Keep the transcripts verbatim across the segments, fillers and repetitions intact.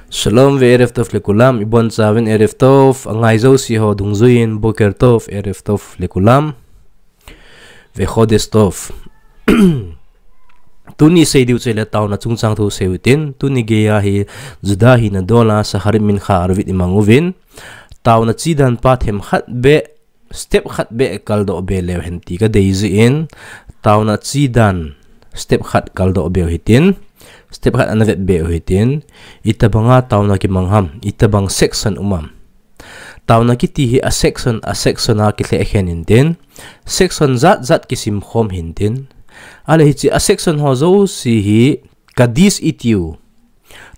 Shalom ve'erev tov lekulam, ibon chauvin erev tov, angai jouse ho dungjuiyin boker tov, erev tov lekulam, vechodesh tov. Tuni seidiu chu ahile taona chungchang thu seiyu hitin, tuni geiya hi Juda hina dola Shacharit Mincha Arvit imang uvin, taona chidan pa themkhat beh, step khat beh kaldoh be leu hen ti kadei jeh in, taona chidan step khat kaldoh beu hitin, step khat ana vet beu hitin, itobanga taona kimang ham, itobang section um am. Taona kiti hi a section, a section a kilheh khen intin, section jat jat kisim khom hintin. Ahile hiche a section ho jouse hi Kaddish itiu.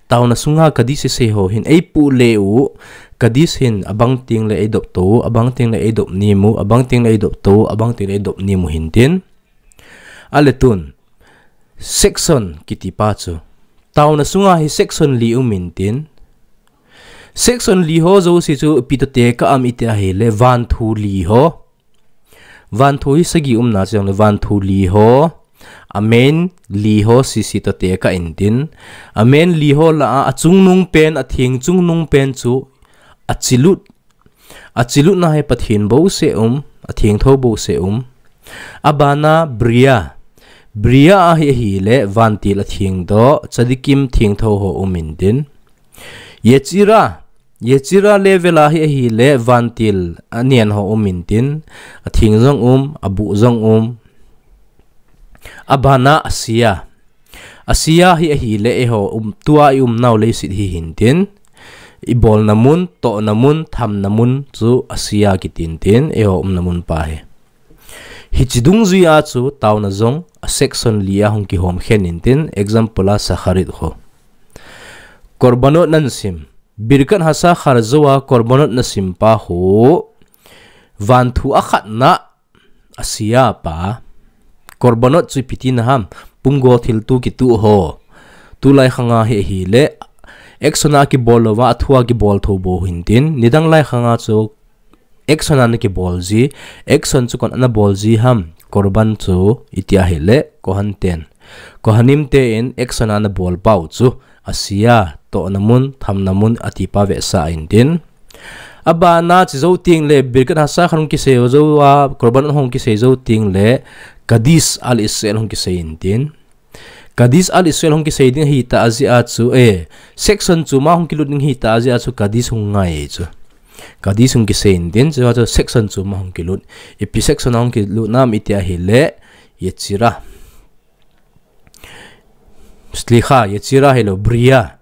Taona sunga Kaddish isei ho hin eipuh leu, Kaddish hin abang tengle eidop to u, abang tengle eidop nimu, abang tengle eidop to u, abang tengle eidop nimu hintin. Ahile tun, section kiti pa chu. Taona sunga hi section li um intin. Section li ho jouse chu ipi toh tekah am iti ahile, vanthu li ho. Vanthu hi sagi umna chu jongle vanthu li ho. A main li ho sese toh tekah intin. A main li ho lah a, achungnung pen, atheng chungnung pen chu achilut. Achilutna hi Pathen bouseh um, athengtho bouseh um. Abana Bria. Bria a hi ahile vantil atheng toh, tzaddikim thengtho ho um intin. Yetzirah, Yetzirah level a hi ahile vantil anen ho um intin, atheng jong um, abuh jong um. Abana Asiah. Asiah hi ahile eiho um, tua i umnau leiset hi hintin, ibolna mun, tohna mun, thamna mun chu Asiah kitin tin, eiho umna mun pa hi. Hiche dungjuia chu taona jong a section li a hung kihom khen intin, example a Shacharit ho. Korbanot nasim. Birkat HaShachar jou a korbanot nasim pa ho. Vanthu akhatna Asiah pa. Korbanot chu ipi tina ham, pumgo thilto kituh ho. Tulai khanga hi ahile, action a kibol louva, athu a kibol tho bou hintin, nidang lai khanga chu action a ana kibol ji, action chu koin ana bol ji ham, korban chu iti ahile, Kohan ten. Kohanim ten action a ana bol pau chu, Asiah, tohna mun, thamna mun, ati pa vetsah intin. Abana chu jou tengle, Birkat HaShachar hung kisei jou a, korban hung kisei jou tengle, Kaddish al Israel hung kisei intin. Kaddish al Israel hung kisei ding ahitah jeh a chu, eh, section chu ma hung kilut ding ahitah jeh a chu Kaddish hung ngai chu. Kaddish hung kisei intin, chu, chu section chu ma hung kilut. Ipi section a hung kilut nam iti ahile, Yetzirah. Slicha, Yetzirah hilou, Bria.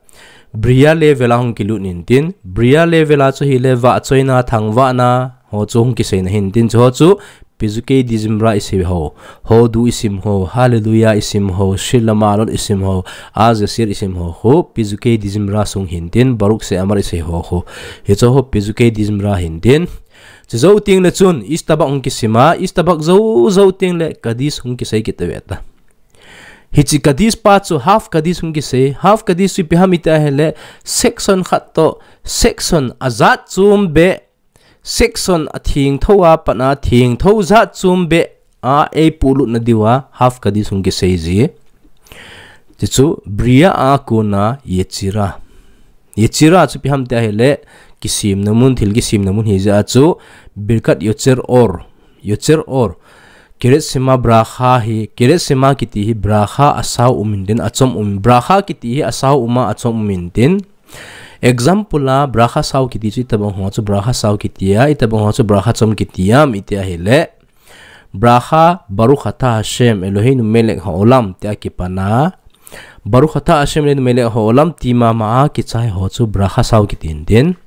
Bria level a hung kilut intin. Bria level a chu ahile vahchoina, thangvahna, ho chu hung kiseina hintin. Chu ho chu, Pirkei Dezimra isei ho, Hodu isim ho, Hallelujah isim ho, Shir LaMa'alot isim ho, Az Yashir isim ho, khu, Pirkei Dezimra sung hintin, Baruch She'amar isei ho, khu. Hiche ho Pirkei Dezimra hintin. Chu jou tengle chun, Yishtabach hung kisima, Yishtabach jou, jou tengle, Kaddish hung kisei kit tave ta. Hiche Kaddish pa chu half Kaddish hung kisei, half Kaddish chu ipi ham iti ahile, section khat toh, section ajat chom beh, section athengtho a pat a thengtho jat chom beh a eipuh lutna diuva, half Kaddish hung kisei ji. Chuchu, Bria a kona Yetzirah. Yetzirah chu ipi ham iti ahile, kisemna mun, thil kisemna mun hi jeh a chu, Birkat Yotzer Or. Yotzer Or. Keret Shema Bracha hi, Keret Shema kiti hi Bracha asao um intin, achom um, Bracha kiti hi asao um a achom um intin. Example a, Bracha sao kiti chu itobang ho chu Bracha sao kiti a, itobang ho chu Bracha chom kiti am iti ahile. Bracha, Baruch atah Hashem Eloheinu melech haolam, tia kipan a. Baruch atah Hashem Eloheinu melech haolam, ti mama a kichai ho chu Bracha sao kitin tin.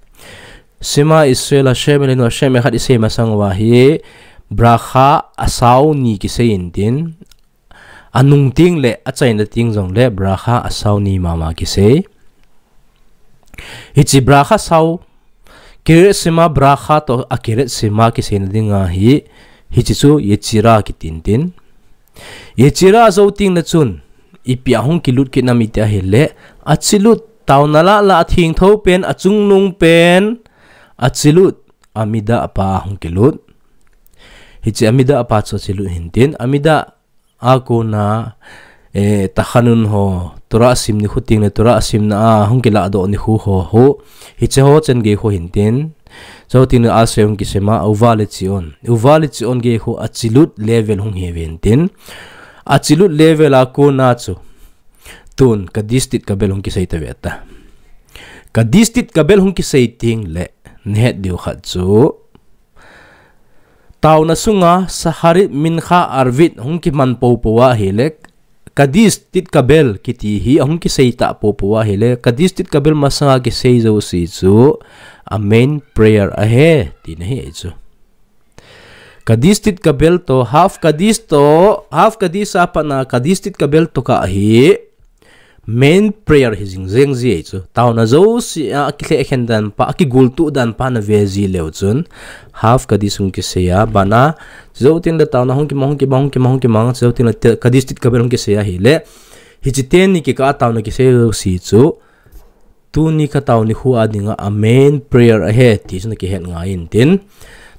Shema Israel Hashem Eloheinu Hashem echad isei masang uva hi, Bracha asao ni kisei intin. Anung tengle, achaina teng jongle, Bracha asao ni mama kisei. Hiche Bracha sao, Keret Shema Bracha toh a Keret Shema kiseina dinga hi, hiche chu Yetzirah kitin tin. Yetzirah jou tengle chun, ipi a hung kilut kit nam iti ahile, achilut, taona lah lah a thengtho pen, achungnung pen, achilut, Amidah pa hung kilut. Hiche Amidah pa chu achilut hintin, Amidah a kona, eh, Tachanun ho, Torah sim nikho teng le Torah simna a hung kilah doh nikho ho ho. Hiche ho chan gei ho hin tin. Chuteng le asei hung kisem a, Uva le Chion. Uva le Chion gei ho achilut level hung hi uvin tin. Achilut level a kona chu. Tun, Kadis Tit Kabel hung kisei ta ve ta. Kadis Tit Kabel hung kisei teng le, nahet diu khat chu. Taona sunga, Shacharit, Mincha, Arvit hung kiman popo ahile, Kadis Tit Kabel kiti hi ahung kisei ta popo ahile, Kadis Tit Kabel masanga kisei jouse chu, a main prayer ahi, tina ahi chu. Kadis Tit Kabel toh, Half Kadis toh, Half Kadis a pat a Kadis Tit Kabel toh kah hi, main prayer hi jing jeng ji ahi chu. Taona jouse a, akilhekhen dan pa, akigultuh dan pa na ve ji leu chun. Half Kadis hung kisei a, abana, chuteng le taona hung kimang, hung kimang, hung kimang, hung kimang, chuteng le te-, Kadis Tit Kabel hung kisei ahile. Hiche teni kikah a taona kisei jouse chu. Tuni kataona nikho a dinga a main prayer ahi, ti chu na kihet ngai in tin.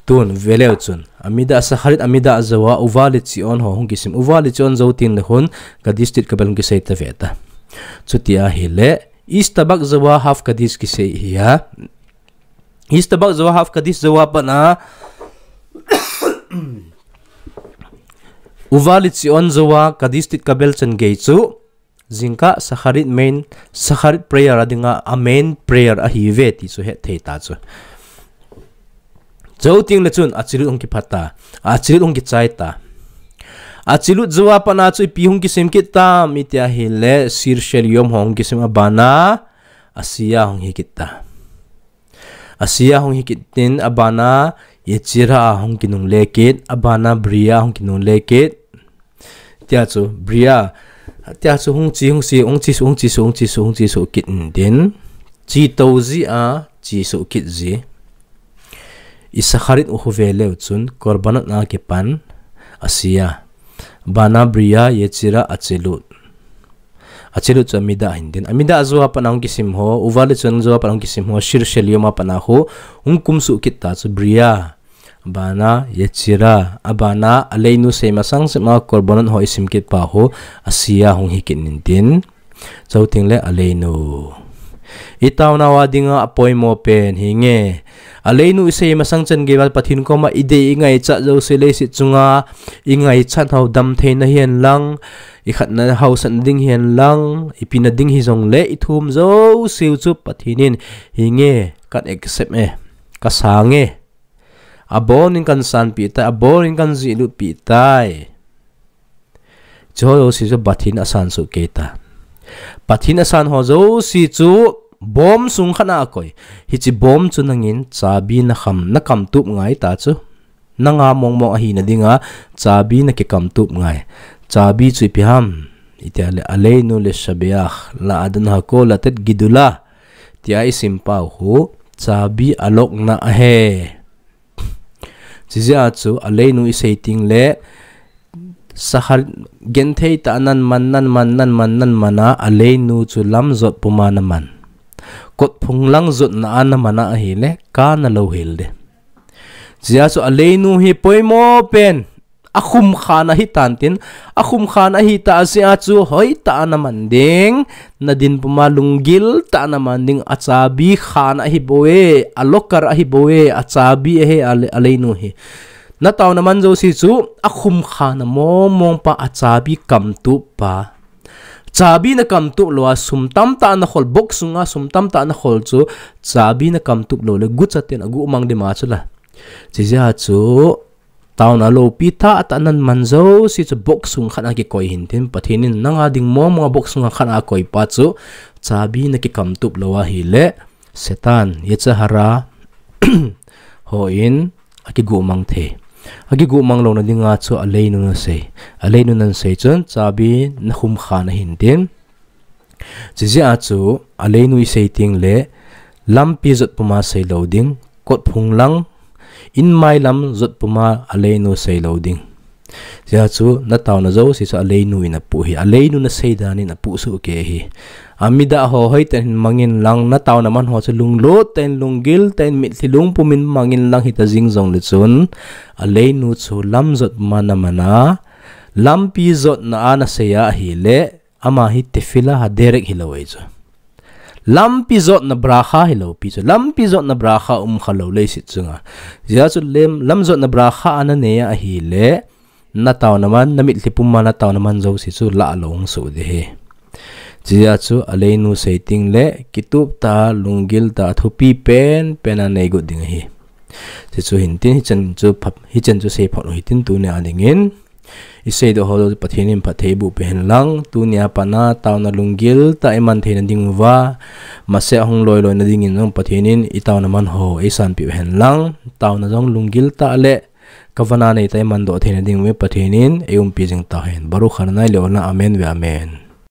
Tun, ve leu chun. Amida Shacharit, amida jouva, Uva le Chion ho hung kisim. Uva le Chion jou teng le hin, Kadis Tit Kabel hung kisei ta ve ta. Chuti ahile, Yishtabach jouva Half Kadis kisei ahi a. Yishtabach jouva Half Kadis jouva pat a. Uva le Chion jouva Kadis Tit Kabel chan gei chu. Jingkah Shacharit main, Shacharit prayer a dinga, a main prayer ahi ve ti chu het thei ta chu. Chuteng le chun, achilut hung kiphat ta, achilut hung kichai ta. Achilut jouva pat a chu ipi hung kisim kit tam, iti ahile, Shir Shel Yom ho hung kisim abana, Asiya hung hi kit ta. Asiya hung hi kit tin abana, Yetzirah a hung kinungle kit, abana Bria hung kinungle kit. Tia chu, Bria, tia chu hung chi, hung chi, hung chi su, hung chi su, hung chi su, hung chi su kit in tin. Chi to ji a, chi su kit ji. I Shacharit u khu ve leu chun, Korbanot a kipan, Asiya. Abana Bria, Yetzirah, achilut. Achilut chu amida hin tin. Amida jouva pat a hung kisim ho, Uva le Chion jouva pat a hung kisim ho, Shir Shel Yom a pat a khu, hung kum su kit ta chu Bria. Abana, Yetzirah, abana, Aleinu sei masang sema Korbanot ho isim kit pa khu, Asiya hung hi kit in tin. Chuteng le Aleinu. I taona a dinga apoimo pen hi nge. Aleinu isei masang chan gei a Pathen koma idei ingaichat jouse leiset chunga ingaichat ho damtheina hihen lang, ikhatna hausatna ding hihen lang, ipi na ding hijongle ithum jouse u chu Pathen in hi nge kan accept e, kasang e. Abon in kan sanpi tai, abon in kan jihlut pi tai. Chuho jouse chu Pathen in asan soh kei ta. Pathen in asan ho jouse chu bom sung khat a akoi. Hiche bom chu nangin chabi nakham, nakamtup ngai ta chu. Nanga mong mong ahina dinga chabi nakikamtup ngai. Chabi chu ipi ham. Iti ahile Aleinu Leshabeach, La'adon Hakol Letet Gidula. Tia isim pau khu chabi alokna ahi. Chijeh a chu Aleinu isei teng le, Shacharit genthei tah a naman, naman, naman, naman a, Aleinu chu lam jot puma naman. Kotphung lang jotna a naman a ahile, kana lou hel de. Chijeh a chu Aleinu hi poimo pen, akhum khan ahi tan tin, akhum khan ahi tah jeh a chu hoitah a naman ding, nadin puma lunggil tah a naman ding, achabi khan ahi bou e, alocker ahi bou e, achabi ahi Ale-, Aleinu hi. Nataona man jouse chu, akhum khan a mong mong pa, achabi kamtup pa. Chabi nakamtup lou a, sum tamtah nakhol, box sunga sum tamtah nakhol chu, chabi nakamtup lou le, gucha ten aguh mang dima chu la. Chijeh a chu, taona loupi tah tah a naman jouse chu box sung khat a kikoi hin tin, Pathen in nanga ding mong mong a box sung khat a akoi pa chu, chabi nakikamtup lou ahile, Satan, Yetzer Hara, hon akiguh mang thei. Akiguh mang louna dinga chu Aleinu nasei. Aleinu nasei chun chabi nakhum khan ahin tin. Chijeh a chu Aleinu isei teng le lampi jot puma sei lou ding, kotphung lang, inmai lam jot puma Aleinu sei lou ding. Chijeh a chu nataona jouse chu Aleinu in apoh hi, Aleinu nasei dan in apoh soh kei hi. Amidah ho hoitah in hin mangin lang, nataona man ho chu lunglut tah in, lunggil tah in, mitlhi lungpum in mangin lang hita jing jongle chun, Aleinu chu lam jot puma naman a, lampi jotna a nasei a ahile, ama hi tefillah haderek hilou ahi chu. Lampi jotna bracha hilou pi chu. Lampi jotna bracha umkhalou leiset chunga. Hijeh chun lam, lam jotna bracha ana nei a ahile, na taona man, na mitlhi pum a na taona man jouse chu lah lou hung soh ding ahi. Hijeh chun aleinu sei teng le, kitup tah, lunggil tah, thupi penpen a nei got ding ahi. Hichu hintin, hichan chu pha-, hichan chu seiphot u hitin tunia dingin. Isei doh ho Pathen in phatthei boh peh hen lang, tunia pat a taona lunggil tah iman theina diuva, maseh hung loiloi na dingin jong Pathen in itaona man ho eisanpeh u hen lang, taona jong lunggil tah le kauna neitah a iman doh theina diuva Pathen in eiumpi jing tauhen. Baruch Adonai le'olam, amen ve'amen.